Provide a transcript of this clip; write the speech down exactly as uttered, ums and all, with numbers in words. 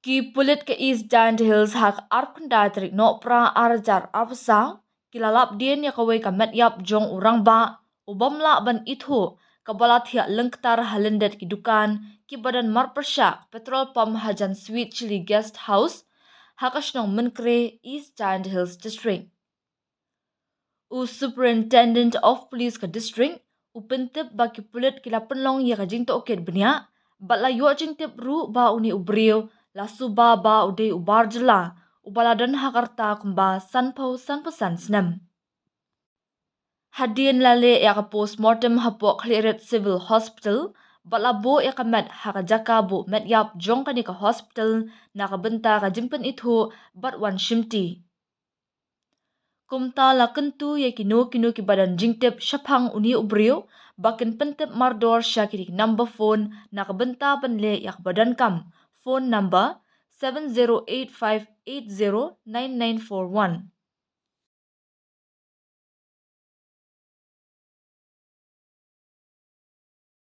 Ki pulit ka East Jaintia Hills ha ka arphew khyndai tarik Nohprah ar hajar arphew saw ki la lap dien ïa kawei ka met ïap jong u rangbah u bym lah ban ithuh kaba la thiah lyngktar ha lyndet ki dukan kiba don marpyrshah petrol pump hajan Sweet Chilli Guest House ha ka shnong Mynkre, East Jaintia Hills District. U Superintendent of Police ka district u pyntip ba ki pulit ki la pynlong ïa ka jingtohkit bniah bad la ïoh jingtip ruh ba une u briew la suba ba u dei u bar jylla uba la don ha ka rta kumba sanphew sanphew san snem. Hadien la leh ïa ka postmortem hapoh Khliehriat Civil Hospital bad la buh ïa ka met ha ka jaka buh met ïap jong kane ka hospital na ka bynta ka jingpynithuh bad wan shimti. Kumta la kyntu ïa kino kino kiba don jingtip shaphang une u briew ba kin pyntip mardor sha kine ki number phone na ka bynta ban leh ïa kaba donkam, phone number seven zero eight five eight zero nine nine four one.